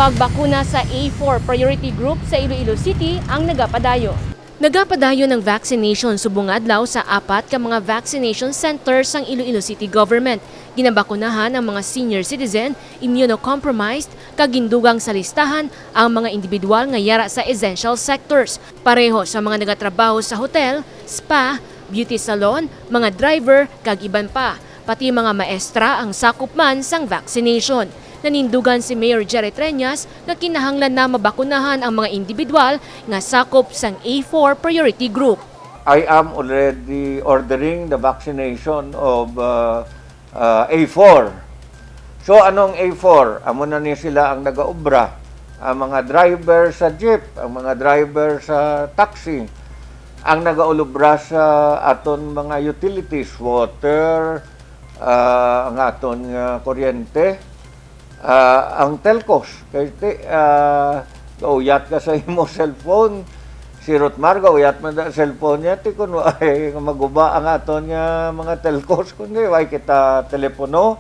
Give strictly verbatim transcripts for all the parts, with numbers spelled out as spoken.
Pagbakuna sa A four priority group sa Iloilo City ang nagapadayon. Nagapadayon ang vaccination subong adlaw sa apat ka mga vaccination centers sang Iloilo City Government. Ginabakunahan ang mga senior citizen, immunocompromised, kag gindugang sa listahan ang mga individual nga yara sa essential sectors, pareho sa mga nagatrabaho sa hotel, spa, beauty salon, mga driver, kag iban pa. Pati mga maestra ang sakop man sang vaccination. Nanindugan si Mayor Jerry Treñas nga kinahanglan na mabakunahan ang mga individual nga sakop sang A four priority group. I am already ordering the vaccination of uh, uh, A four. So, anong A four? Amo na ni sila ang nagaobra. Ang mga driver sa jeep, ang mga driver sa taxi, ang nagaulubra sa aton mga utilities, water, ah, ang aton nga kuryente, ah, ang telcos. Kay ti, ah, gauyat ka sa imo cellphone, si Rutmar gauyat man ang cellphone niya, ti kun wa ay maguba ang aton nga mga telcos, kundi wa kita telepono.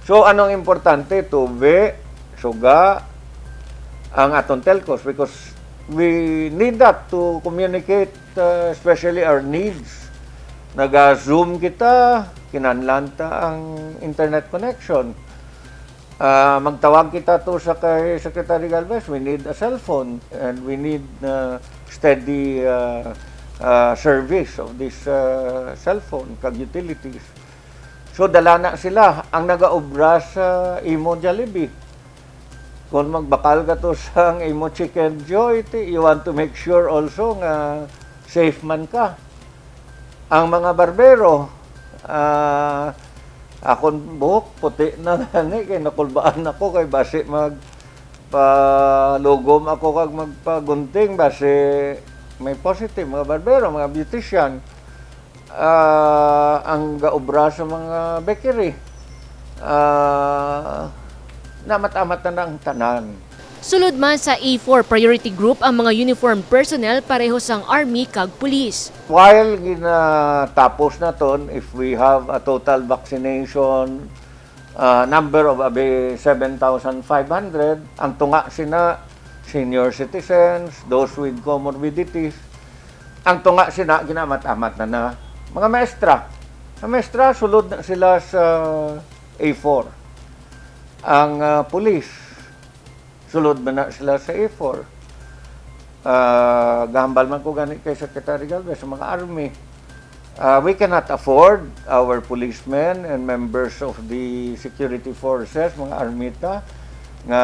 So, anong importante? Tubi, suga, ang aton telcos, because we need that to communicate, uh, especially our needs. Naga-Zoom kita, kinahanglan ta ang internet connection. Ah, magtawag kita to sa kay Secretary Galvez, we need a cell phone and we need, uh, steady, uh, uh, service of this, uh, cell phone kag utilities. So, dala na sila ang nagaobra sa imo Jollibee. Kung magbakal ka to sa imo Chicken Joy, ti, you want to make sure also nga safe man ka. Ang mga barbero, ah, akon buhok puti na gani kay nakulbaan ako kay basi mag palugom ako kag magpagunting basi may positive, mga barbero, mga beautician. Ah, ang gaobra sa mga bakery, ah, naamat-amat na ang tanan. Sulod man sa A four priority group ang mga uniformed personnel pareho sang army kag pulis. While ginatapos naton, if we have a total vaccination, ah, number of abi seven thousand five hundred, ang tunga sina senior citizens, those with comorbidities, ang tunga sina ginaamat-amat na na mga maestra. Ang maestra, sulod na sila sa A four. Ang, ah, pulis, sulod man na sila sa A four. Ah, gahambal man ko gani kay Secretary Galvez sa mga army. Ah, we cannot afford our policemen and members of the security forces, mga army ta, nga,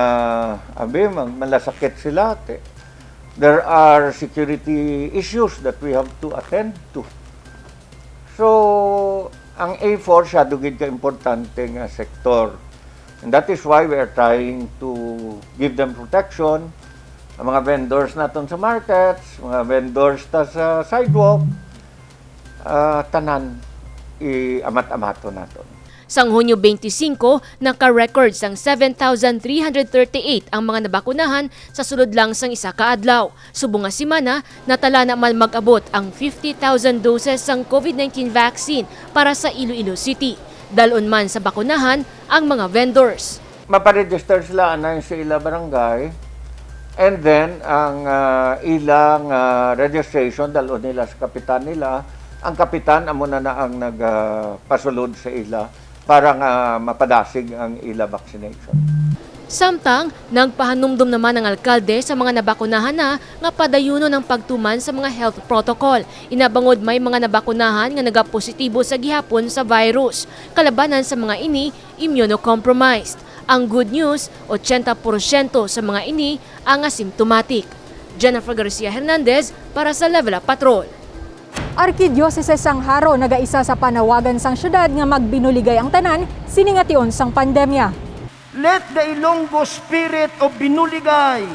abi, mag-, malasakit sila. Te-, there are security issues that we have to attend to. So, ang A four siya dugid ka importante nga sektor. And that is why we are trying to give them protection. Ang mga vendors naton sa markets, mga vendors ta sa sidewalk, ah, tanan i-amat-amaton naton. Sang Hunyo twenty-five, naka-record sang seven thousand three hundred thirty-eight ang mga nabakunahan sa sulod lang sang isa ka adlaw. Subong nga semana, natala na man mag-abot ang fifty thousand doses sang COVID nineteen vaccine para sa Iloilo City. Dal-on man sa bakunahan ang mga vendors. Maparegister sila anay sa ila barangay, and then ang, ah, ilang, ah, registration dal-on nila sa kapitan nila. Ang kapitan amo na na ang nag, ah, pasulod sa ila para nga mapadasig ang ila vaccination. Samtang, nagpahanumdom naman ang alkalde sa mga nabakunahan na nga padayunon ang pagtuman sa mga health protocol. Inabangod may mga nabakunahan nga nagapositibo sa gihapon sa virus, kalabanan sa mga ini immunocompromised. Ang good news, ochenta porsyento sa mga ini ang asymptomatic. Jennifer Garcia Hernandez para sa Level Up Patrol. Arkidiocese sang Jaro nagaisa sa panawagan sang siyudad nga magbinuligay ang tanan sini nga tion sang pandemya. Let the Ilonggo spirit of Binuligay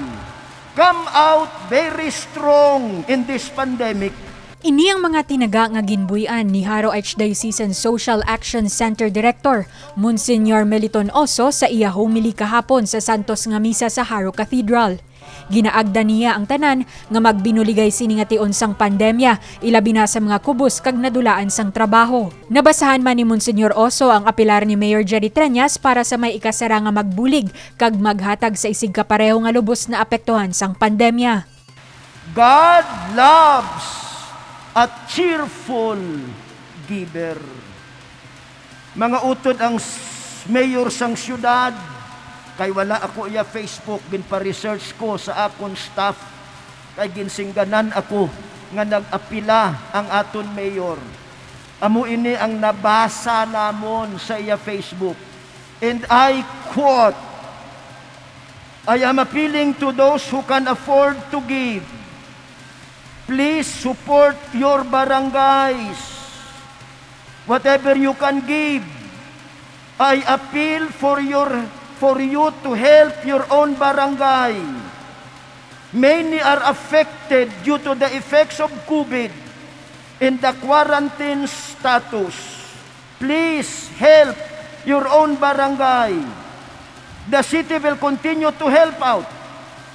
come out very strong in this pandemic. Ini ang mga tinaga nga ginbuy-an ni Jaro Archdiocesan Social Action Center Director Monsignor Meliton Oso sa iya homily kahapon sa Santos nga Misa sa Jaro Cathedral. Ginaagda niya ang tanan nga magbinuligay sini nga tion sang pandemya, ilabi na sa mga kubos kag nadulaan sang trabaho. Nabasahan man ni Monsignor Oso ang apelar ni Mayor Jerry Treñas para sa may ikasara nga magbulig kag maghatag sa isigkapareho nga lubos naapektuhan sang pandemya. God loves a cheerful giver. Mga utod ang s- mayor sang siyudad, kay wala ako iya Facebook, ginpa-research ko sa akon staff, kay ginsingganan ako nga nag-apila ang aton mayor. Amo ini ang nabasa namon sa iya Facebook. And I quote, "I am appealing to those who can afford to give. Please support your barangays. Whatever you can give, I appeal for your for you to help your own barangay. Many are affected due to the effects of COVID in the quarantine status. Please help your own barangay. The city will continue to help out,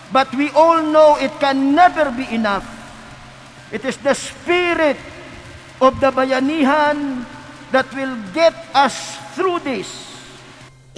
but we all know it can never be enough. It is the spirit of the bayanihan that will get us through this."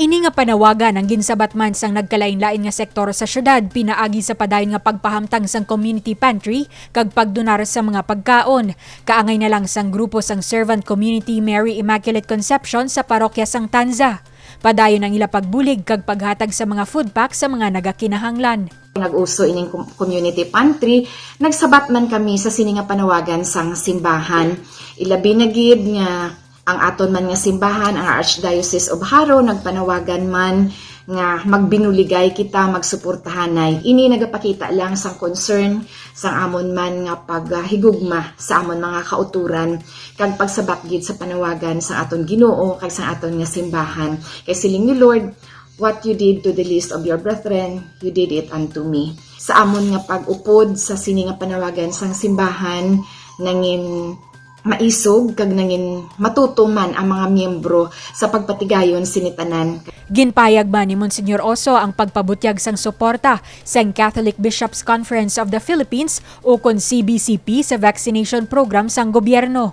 Ini nga panawagan ang ginsabat man sang nagkalain-lain nga sektor sa siyudad pinaagi sa padayon nga pagpahamtang sang community pantry kag pagdonar sa mga pagkaon. Kaangay na lang sang grupo sang Servant Community Mary Immaculate Conception sa Parokya sang Tanza. Padayon ang ila pagbulig kag paghatag sa mga food pack sa mga nagakinahanglan. Nag-uso ining com- community pantry, nagsabat man kami sa sini nga panawagan sang simbahan. Ilabi na gid nga ang aton man nga simbahan, ang Archdiocese of Jaro, nagpanawagan man nga magbinuligay kita, magsuportahanay. Ini nagapakita lang sang concern sang amon man nga paghigugma sa amon mga kauturan kag pagsabat gid sa panawagan sang aton Ginoo kag sang aton nga simbahan. Kay siling ni Lord, "What you did to the least of your brethren, you did it unto me." Sa amon nga pag-upod sa sini nga panawagan sang simbahan, nangin maisog kag nangin matutom man ang mga miyembro sa pagpatigayon sini tanan. Ginpahayag man ni Monsignor Oso ang pagpabutyag sang suporta sang Catholic Bishops' Conference of the Philippines, ukon C B C P, sa vaccination program sang gobyerno.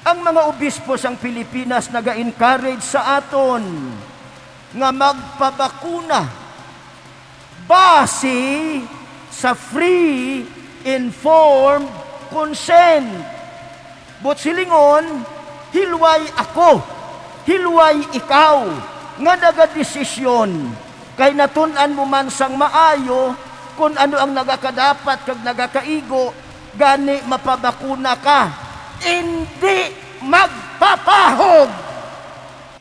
Ang mga obispo sang Pilipinas naga-encourage sa aton nga magpabakuna base sa free informed consent. But silingon, hilway ako, hilway ikaw nga nagadesisyon, kay natun-an mo man sang maayo kon ano ang nagakadapat kag nagakaigo, gani mapabakuna ka. Indi magpapahog!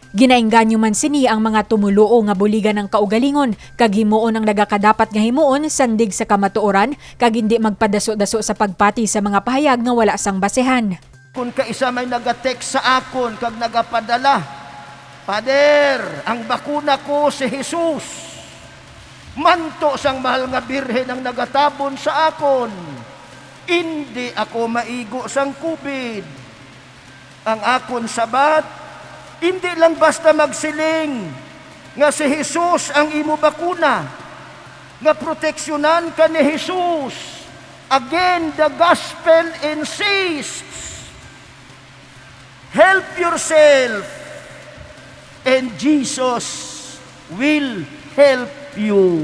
Ginaengganyo man sini ang mga tumoluo nga buligan ang kaugalingon kag himuon ang nagakadapat nga himuon sandig sa kamatuoran kag indi magpadaso-daso sa pagpati sa mga pahayag nga wala sang basehan. Kon kaisa may nagatext sa akon kag nagapadala, "Pader, ang bakuna ko si Jesus." Manto sang Mahal nga Birhen ang nagatabon sa akon, indi ako maigo sang COVID. Ang akon sabat, indi lang basta magsiling nga si Jesus ang imo bakuna, nga proteksyonan ka ni Jesus. Again, the gospel insists, "Help yourself, and Jesus will help you."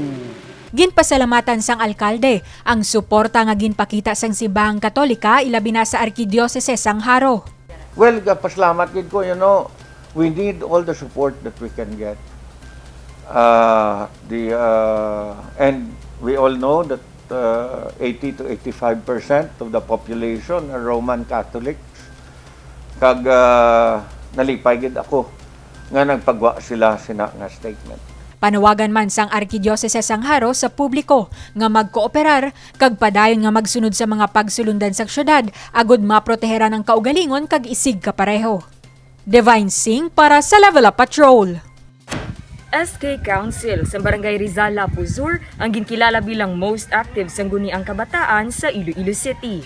Ginpasalamatan sang alkalde ang suporta nga ginpakita sang simbahang Katolika, ilabi na sa Arkidiosese sang Jaro. Well, gapasalamat gid ko, you know, we need all the support that we can get. Uh, the uh, and we all know that uh, eighty to eighty-five percent of the population are Roman Catholics. Kag uh, nalipay gid ako nga nagpagwa sila sina nga statement. Panawagan man sang Arkidiosese sang Jaro sa publiko nga magkooperar kag padayon nga magsunod sa mga pagsulondan sang syudad agud maproteheran ang kaugalingon kag isigkapareho. Divine Singh para sa Level Up Patrol. S K Council sa Barangay Rizal, Lapu Sur ang ginkilala bilang most active sang guniang kabataan sa Iloilo City.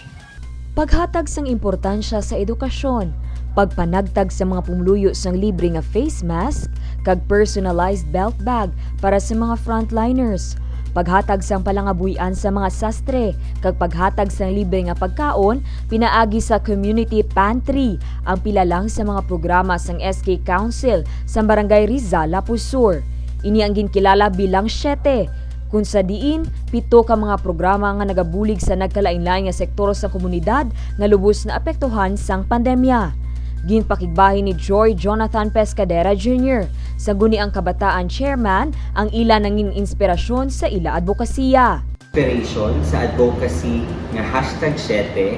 Paghatag sang importansya sa edukasyon, pagpanagtag sa mga pumuluyo sang libre nga face mask, kag personalized belt bag para sa mga frontliners, paghatag sang palangabuhian sa mga sastre, kag paghatag sang libre nga pagkaon pinaagi sa community pantry ang pila lang sa mga programa sang S K Council sa Barangay Rizal, Lapuz Sur. Ini ang ginkilala bilang Siete, kun sa diin pito ka mga programa nga nagabulig sa nagkalainlain nga sektor sa komunidad nga lubos naapektuhan sang pandemya. Ginpakigbahin ni Joy Jonathan Pescadera Junior, sa Guniang Kabataan Chairman, ang ila nangin inspirasyon sa ila adbokasiya. Inspiration sa advocacy nga hashtag Siete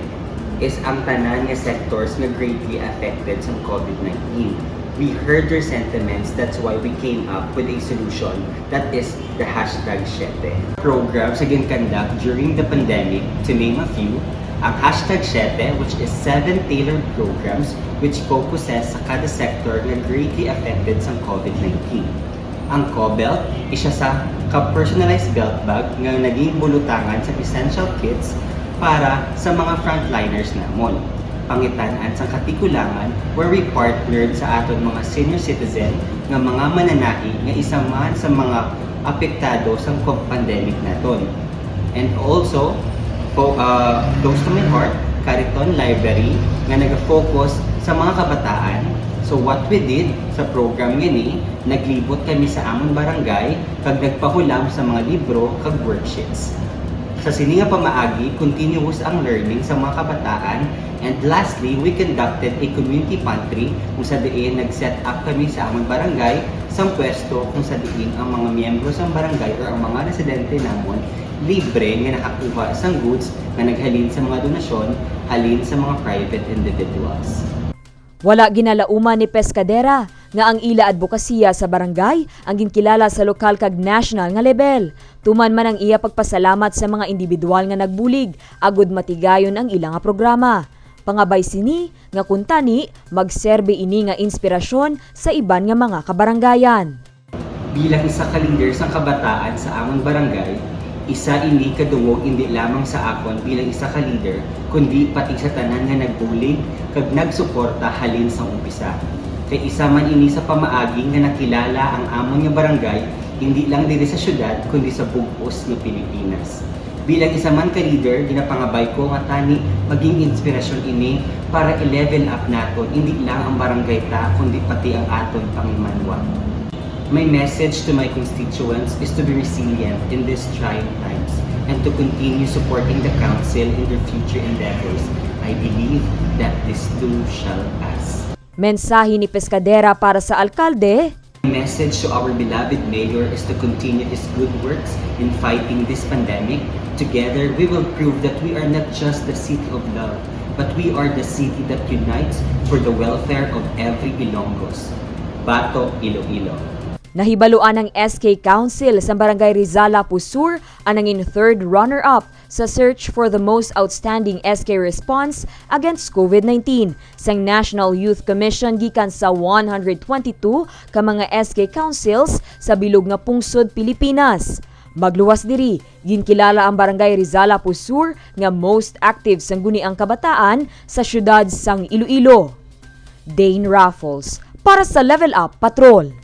is ang tanan nga sectors nga greatly affected sa covid nineteen. We heard their sentiments, that's why we came up with a solution that is the hashtag Siete. Program sa gin-conduct during the pandemic, to name a few, ang hashtag Siete, which is seven tailored programs which focuses sa kada sector nga greatly affected sa covid nineteen. Ang COBELT, isa sa ka-personalized belt bag nga naging bulutangan sa essential kits para sa mga frontliners namon. Pangitan-an sang katigulangan, where we partnered sa aton mga senior citizen nga mga mananahi nga isa man sa mga apektado sang co-, pandemic naton. And also, fo-, uh, close to my heart, Cariton Library nga nag-focus sa mga kabataan. So what we did sa program nga ini, naglibot kami sa amon barangay kag nagpahulam sa mga libro kag worksheets. Sa sini nga pamaagi, continuous ang learning sa mga kabataan. And lastly, we conducted a community pantry kung sa diin nag-set up kami sa amon barangay sang pwesto kung sa diin ang mga miyembro sang barangay or ang mga residente namon libre nga nakakuha sang goods nga naghalin sa mga donasyon halin sa mga private individuals. Wala ginalauman ni Pescadera nga ang ila adbokasiya sa barangay ang ginkilala sa lokal kag national nga lebel, tuman man ang iya pagpasalamat sa mga individual nga nagbulig agud matigayon ang ila nga programa. Pangabay sini nga kuntani, magserbi ini nga inspirasyon sa iban nga mga kabarangayan. Bilang isa ka leader sang kabataan sa amon barangay, isa ini ka dungog indi lamang sa akon bilang isa ka leader, kundi pati sa tanan nga nagbulig kag nagsuporta halin sang umpisa. Kay isa man ini sa pamaagi nga nakilala ang amon nga barangay, indi lang diri sa siyudad, kundi sa bug-os nga Pilipinas. Bilang isa man ka leader, ginapangabay ko nga tani maging inspirasyon ini para i-level up naton, indi lang ang barangay ta, kundi pati ang aton panginbanwa. My message to my constituents is to be resilient in these trying times and to continue supporting the council in their future endeavors. I believe that this too shall pass. Mensahe ni Pescadera para sa alkalde. My message to our beloved mayor is to continue his good works in fighting this pandemic. Together, we will prove that we are not just the city of love, but we are the city that unites for the welfare of every Ilonggos. Bato, Iloilo. Nahibaluan ang S K Council sa Barangay Rizal, Lapuz Sur ang nangin third runner-up sa search for the most outstanding S K response against covid nineteen sang National Youth Commission gikan sa one hundred twenty-two ka mga S K councils sa bilog nga pungsod Pilipinas. Magluwas diri, ginkilala ang Barangay Rizal, Lapuz Sur nga most active sang Guniang Kabataan sa siyudad sang Iloilo. Dane Raffles para sa Level Up Patrol.